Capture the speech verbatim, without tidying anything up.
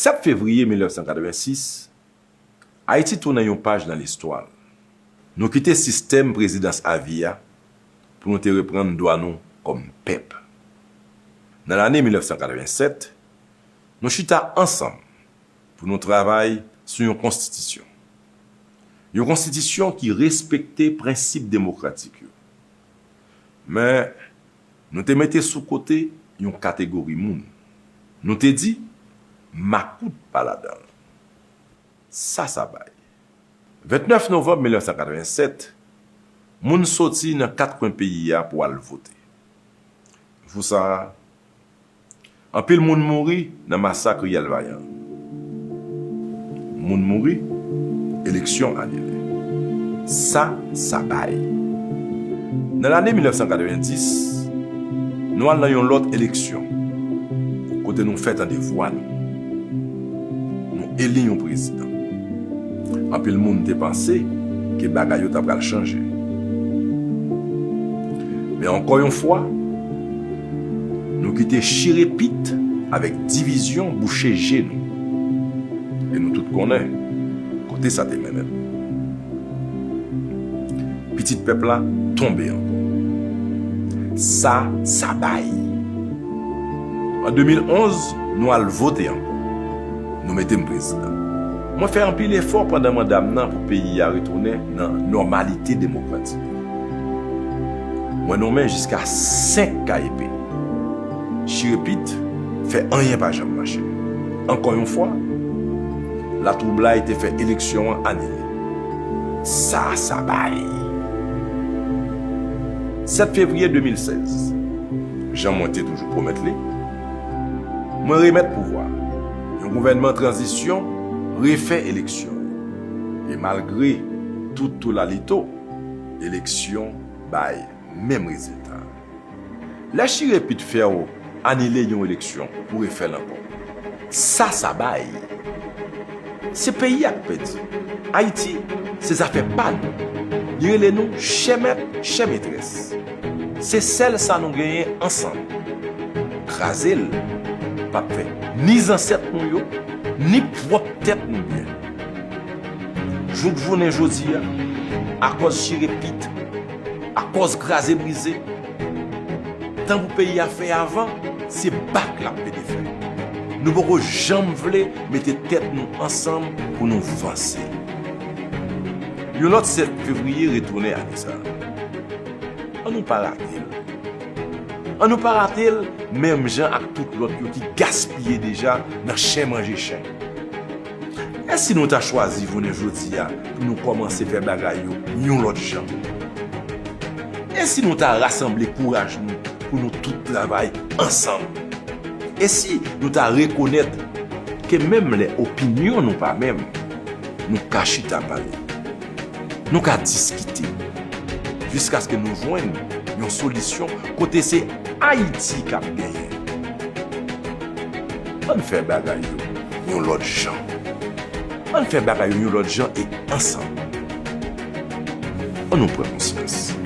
Sèt fevriye mil nèf san katrevensis, Ayiti tounen yon paj nan listwa l. Nou kite sistèm prezidans avi a pou nou te reprann dwa nou kòm pèp. Nan lane mil nèf san katrevensèt, nou chita ansanm pou nou travay sou yon konstitisyon. Yon konstitisyon ki respekte prensip demokratik yo. Men, nou te mete sou kote yon kategori moun. Nou te di, makout pa ladan l. Sa sa bay. Ventnèf novanm mil nèf san katrevensèt, moun soti nan kat kwen peyi a pou al vote. Jou sa a, anpil moun mouri nan masak Riyèl Vayan. Moun mouri, eleksyon anile. Sa sa bay. Nan lane mil nèf san katrevendis, nou al nan yon lòt eleksyon, kote nou fè tande vwa nou. Nou eli yon prezidan. Anpil moun te panse ke bagay yo ta pral chanje. Men ankò yon fwa, nou kite chire pit avèk divizyon bouche je nou. E nou tout konnen kote sa te mennen n. Pitit pèp la tonbe ankò. Sa sa bay. An de mil onz, nou al vote ankò. Nou mete m prezidan. Mwen fè anpil efò pandan manda m nan pou peyi a retounen nan nòmalite demokratik. Mwen nonmen jiska senk K E P. Chire pit, fè anyen pa janm mache. Ankò yon fwa, latwoublay te fè eleksyon an anile. Sa sa bay. Sèt fevriye de mil sèz, jan mwen te toujou pwomèt li, mwen remèt pouvwa a. Yon gouvènman tranzisyon refè eleksyon yo. E malgre tout toulalito, eleksyon bay menm rezilta. Lè chire pit fè w anile yon eleksyon pou refè l ankò. Sa sa bay. Se peyi a k pèdi. Ayiti, se zafè pa nou. Li rele nou chè mèt, chè metrès. Se sèl sa nou genyen ansanm. Kraze l p ap fè ni zansèt nou yo, ni pwòp tèt nou byen. Jouk jounen jodi a, akòz chire pit, akòz kraze brize, tan pou peyi a fè avan, se bak l ap pede fè. Nou poko janm vle mete tèt nou ansanm pou nou vanse. Yon lòt sèt fevriye retounen ane sa a. Ann nou pa rate l. Ann nou pa rate l menm jan ak tout lòt yo ki gaspiye deja nan chen manje chen. E si nou ta chwazi jounen jodi a pou nou kòmanse fè bagay yo yon lòt jan? E si nou ta rasanble kouraj nou pou nou tout travay ansanm? E si nou ta rekonèt ke menm lè opinyon nou pa menm, nou ka chita pale, nou ka diskite, jiskaske nou jwenn yon solisyon kote se Ayiti k ap genyen? Ann fè bagay yo yon lòt jan. Ann fè bagay yo yon lòt jan e ansanm. Ann nou pran konsyans.